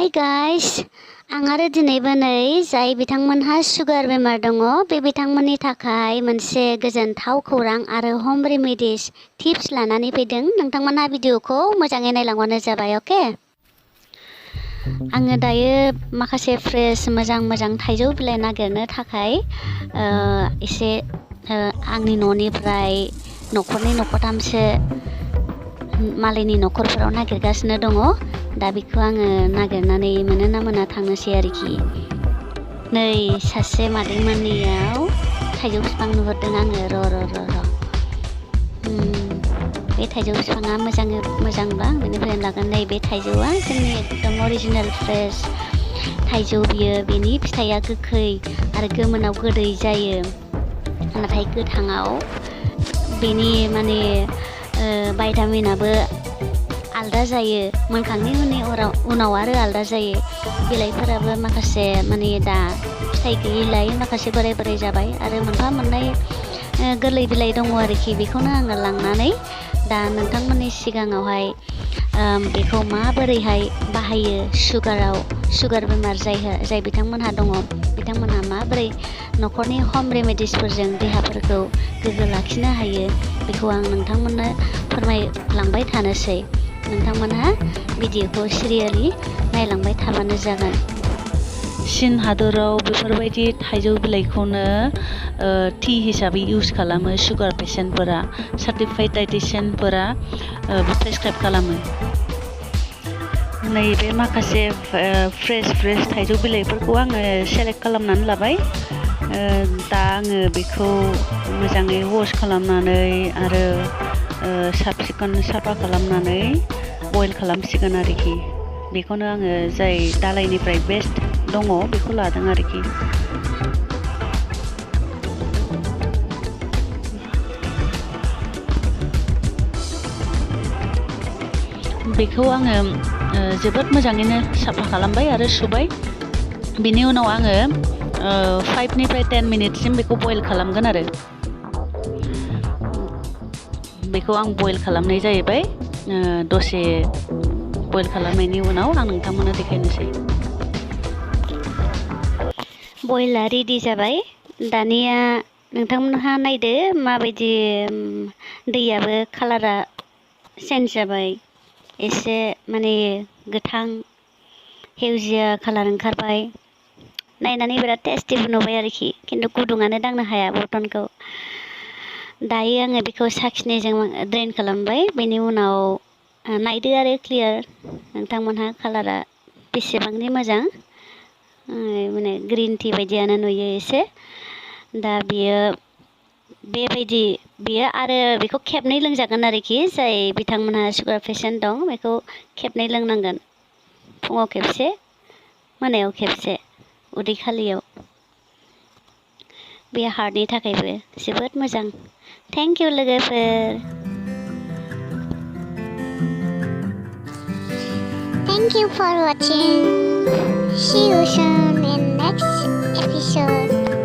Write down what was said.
Hi guys आं आरो दिनैबो नै जाय बिथांमोनहा सुगार बेमार दङ बे बिथांमोननि थाखाय मोनसे गोजोनथाव खौरां आरो होम रेमेडिस टिप्स लानानै फैदों। नोंथांमोनहा भिडिअखौ मोजाङै नायलांबानो जाबाय। अके, आङो दायो माखासे फ्रेश मोजां थाइजौ बिलाइ नागिरनो थाखाय एसे आंनि न'निफ्राय न'खरनै न'खरथामसो मालायनि न'खरफोराव नागिरगासिनो दङ। दा बेखौ आङो नागिरनानै मोनो ना मोना थांनोसै आरोखि। नै सासे मादैमोननियाव थाइजौ बिफां नुहुरदों आङो। र' बे थाइजौ बिफाङा मोजांब्ला बेनिफ्राय लागोन। नै बे थाइजौआ जोंनि एकदम अरिजिनेल फ्रेश थाइजौ। बेनि फिथाइया गोखै आरो गोमोनाव गोदै जायो, नाथाय गोथाङाव बेनि भाइटामिनाबो आलदा जायो, मोनखांनायनि उनाव आरो आलदा जायो। बिलाइफोराबो माखासे दा फिथाइ गैयैलाय माखासे बोराय जाबाय आरो मोनफा मोननै गोरलै बिलाइ दङ आरोखि। बेखौनो आङो लांनानै दा नोंथांमोननि सिगाङावहाय बेखौ माबोरैहाय बाहायो, सुगार बेमार जाय बिथांमोनहा दङ बिथांमोनहा माबोरै न'खरनि होम रेमेडिसफोरजों देहाफोरखौ गोग्गो लाखिनो हायो बेखौ आं नोंथांमोननो फोरमायलांबाय थानोसै। नोंथांमोनहा भिडिअखौ सिरियालि नायलांबाय थाबानो जागोन। चीन हादराव बेफोरबायदि थाइजौ बिलाइखौनो टि हिसाबै इउज खालामो सुगार पेसेन्टफोरा। सार्टिफाइड डाइटिशियानफोरा प्रेसक्राइब खालामो। नैबे माखासे फ्रेश थाइजौ बिलाइफोरखौ आङो सेलेक्ट खालामनानै लाबाय। दा आङो बेखौ मोजाङै वाश खालामनानै आरो साफा खालामनानै बयल खालामसिगोन आरोखि। बेखौनो आङो जाय दालाइनिफ्राय बेस्ट दङ बेखौ लादों आरोखि। बेखौ आङो जोबोद मोजाङैनो साफा खालामबाय आरो सुबाय। बेनि उनाव आङो 5 निफ्राय 10 मिनिटसिम बेखौ बयल खालामगोन आरो। बेखौ आं बयल खालामनाय जाहैबाय। दसे बयल खालामनायनि उनाव आं नोंथांमोननो देखायनोसै। बयला रेडि जाबाय। दानिया नोंथांमोनहा नायदो माबायदि दैयाबो कालारा चेन्ज जाबाय, एसे गोथां हेवजिया कालार ओंखारबाय। नायनानै बिराद टेस्टिबो नुबाय आरोखि, खिन्थु गुदुङानो दांनो हाया बर्थनखौ। दायो आङो बेखौ साखिनिजों ड्रेन खालामबाय। बेनि उनाव नायदो आरो क्लियार नोंथांमोनहा कालारा बेसेबांनि मोजां। ग्रिन टि बायदियानो नुयो एसे। दा बेयो आरो बेखौ खेबनै लोंजागोन आरोखि। जाय बिथांमोनहा सुगार पेसेन्ट दं बेखौ खेबनै लोंनांगोन। फुङाव खेबसे, मोनायाव खेबसे, उदै खालियाव। बे हार्टनि थाखायबो जोबोद मोजां। थेंक इउ लोगोफोर। Thank you for watching. See you soon.